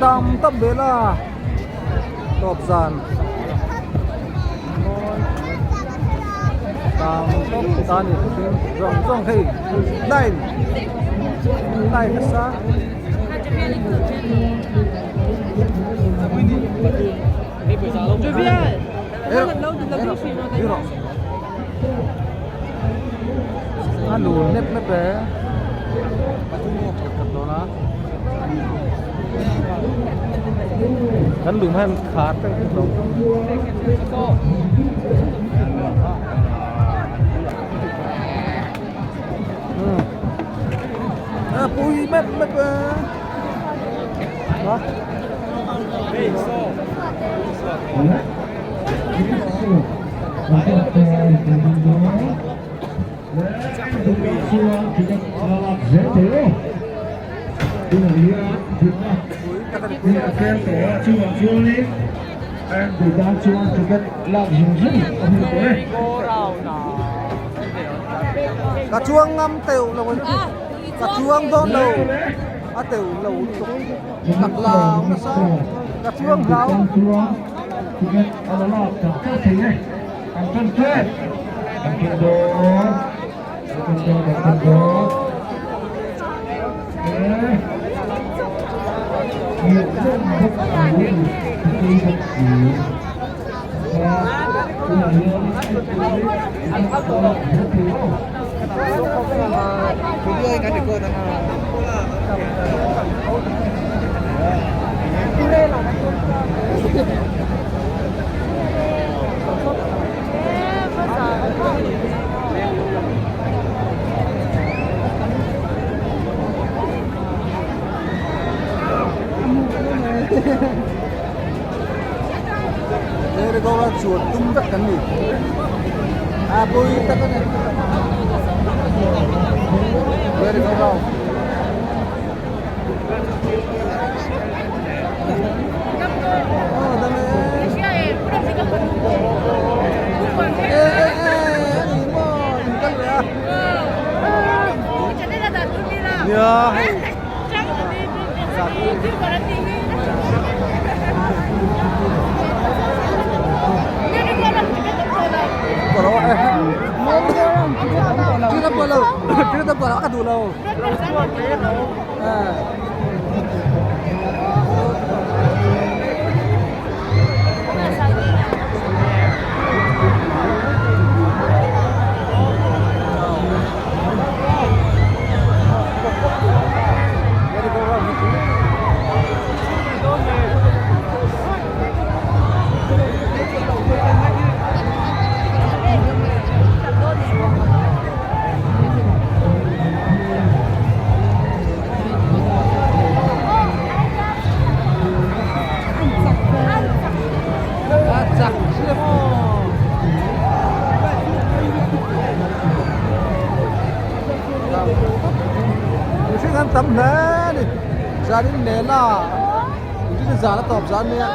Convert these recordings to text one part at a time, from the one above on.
Tam tam vel a tawp zan tam tawp ta ni zawng zawng hei line line nasa. A lun mep mep e kan lum hian khar te an hlawm a pui mep mep e Ka chuang ngam teuh lo a ka chuang dawn lo a teuh lo lutuk. Tak lau nasa ka chuang hlau. Merry go round chuan tum vek kan ni a pui tak a ni merry go round e e e ani maw in kal ve a nia hei Ka duh lo. Mihring an tam hle a ni zanin mela mihring zan a tawp zan mai a.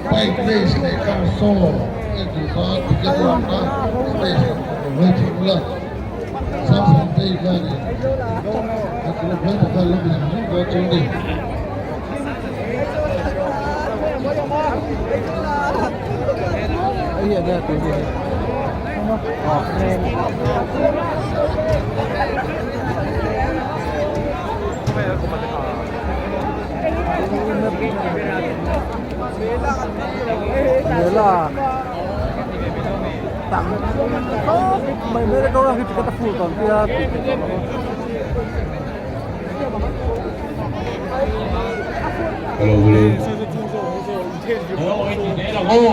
Bike race leh car show en duh khan ticket lakna stage lo hawi thei ula Samsung-te hianin a group hlei tak khan lo mi zung zung dawn chu a ni. La tam tawp mai mai go round hi ticket a full tawh ang tia tih theih tawh lo a.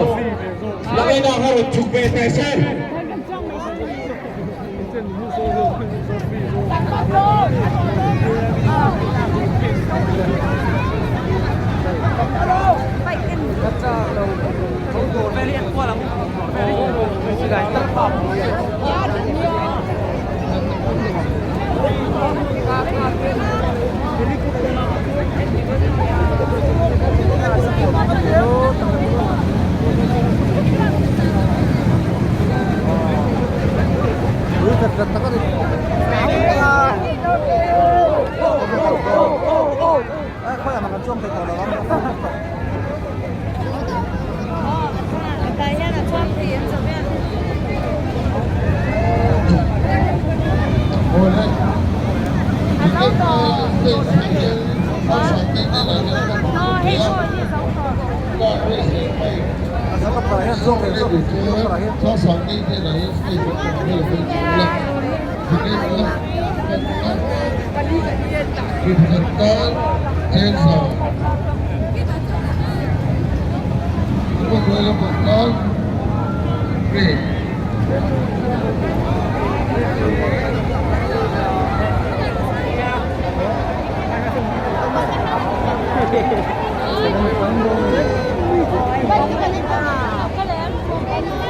Ui khat khat tak a ni. Khawiah mah kan chuang thei tawh lo ang.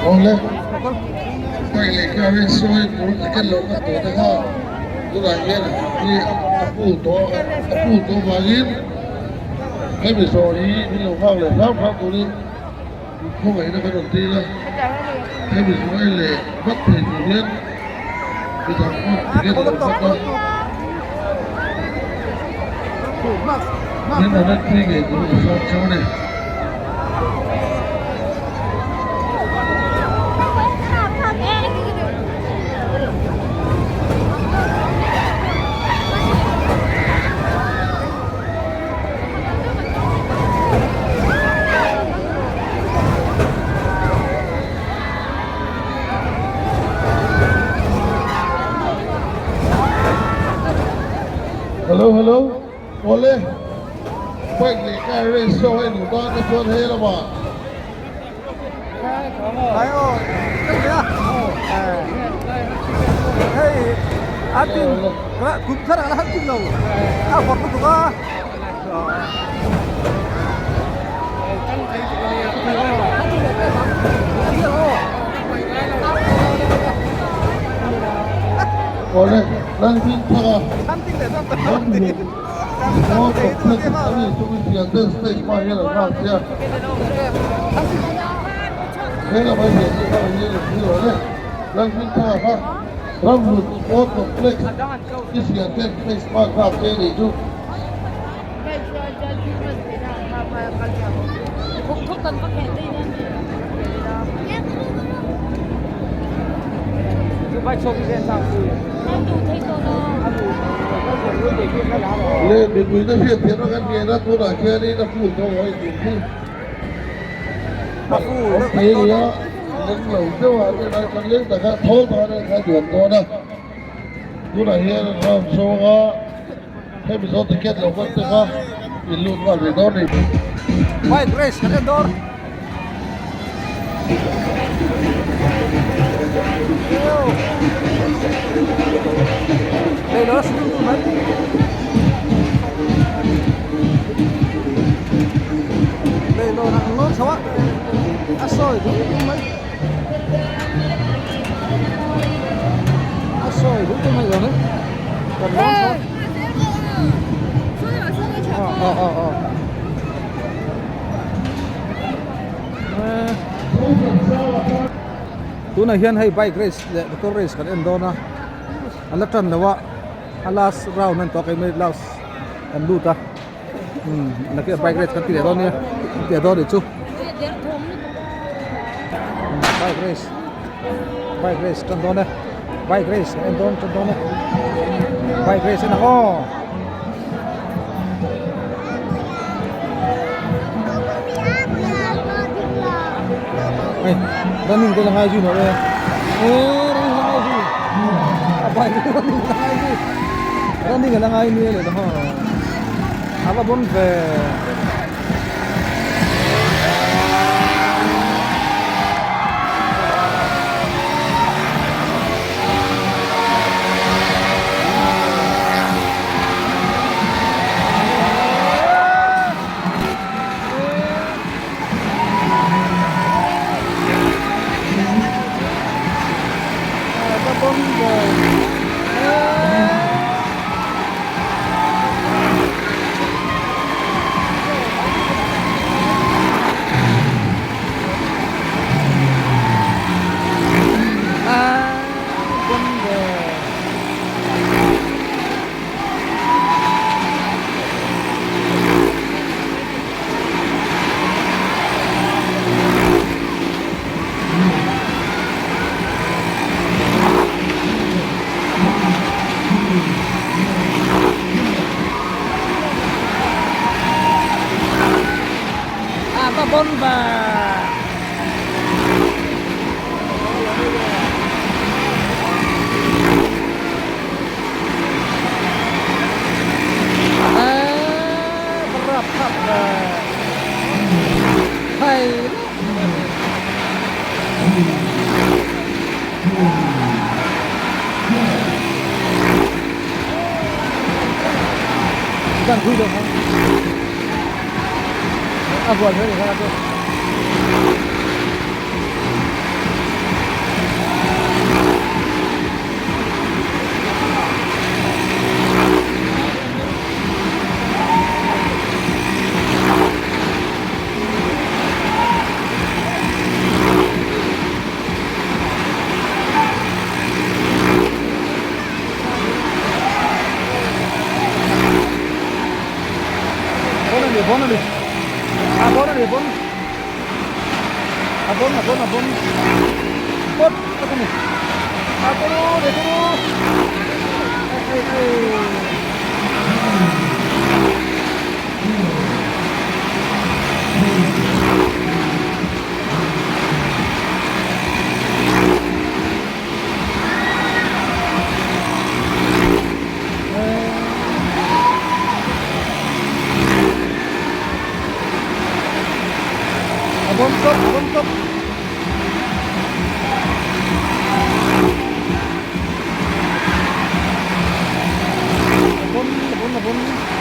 Awle, hei leh kha hi sawi tur ticket lo kan tawh te kha tunah hian hi a full tawh a full tawh vangin hemi zawh hi min lo nghak leh hram hram turin khawngaihna kan rawn dil a, hemi zawh hi leh vat thei tur hian midang pawh ticket lo vat a, min rawn en pui ngei turin ka sawm cheu a ni. Hello hello awle bike leh car race show a inhmu tan te chuan he lamah Ai aw ka hria hei a tin kum thar ah la han tin lo a vawt lutuk a. Awle Lalhming thar a Aw complex a ni chu i thian ten stage hma hian an nghak che a he lamah hian chu kha hian in thil awm e Lalhming thar a kha Ramhlun Sport Complex i thian ten stage hma an nghak che a nih chu. Le mipui te hriat thiam na kan ngen a tunah khianin a phul tho a intum hi awm thei a ni a leng lo deuh ah te lai chuan leng taka thawl taka nen kha duan dawn a tunah hian round zawnga hemi zawng ticket lo kan pek a in lut nghal ve dawn a ni. Bike race kan en dawn. Đây nó là súng mấy. Đây nó là nó xấu á. A sawi duh mai. A sawi duh mai rồi đấy. Còn nó xấu. Ờ ờ ờ. Tunah hian hei bike race leh motor race kan en dawn a a la tan lo a a last round a ni tawh a keimah last kan lut a umm nakinah bike race kan ti leh dawn nia kan ti leh dawn anih chu bike race bike race tan dawn e bike race kan en dawn tan dawn e bike race en ang aw. Hei running te la ngai zui nawh e eee running la ngai zui a bike hi running la ngai zui running a la ngai nia leh haw a va bawn ve. A va bawn va. Dan thui lo kha a buan hle ni kha chu. Bon a ni bon a ni a bon a ni bon a bon a bon a bon bon tak a ni a turu le turu ei ei ei. A bon top a bon top a bon a bon a bon.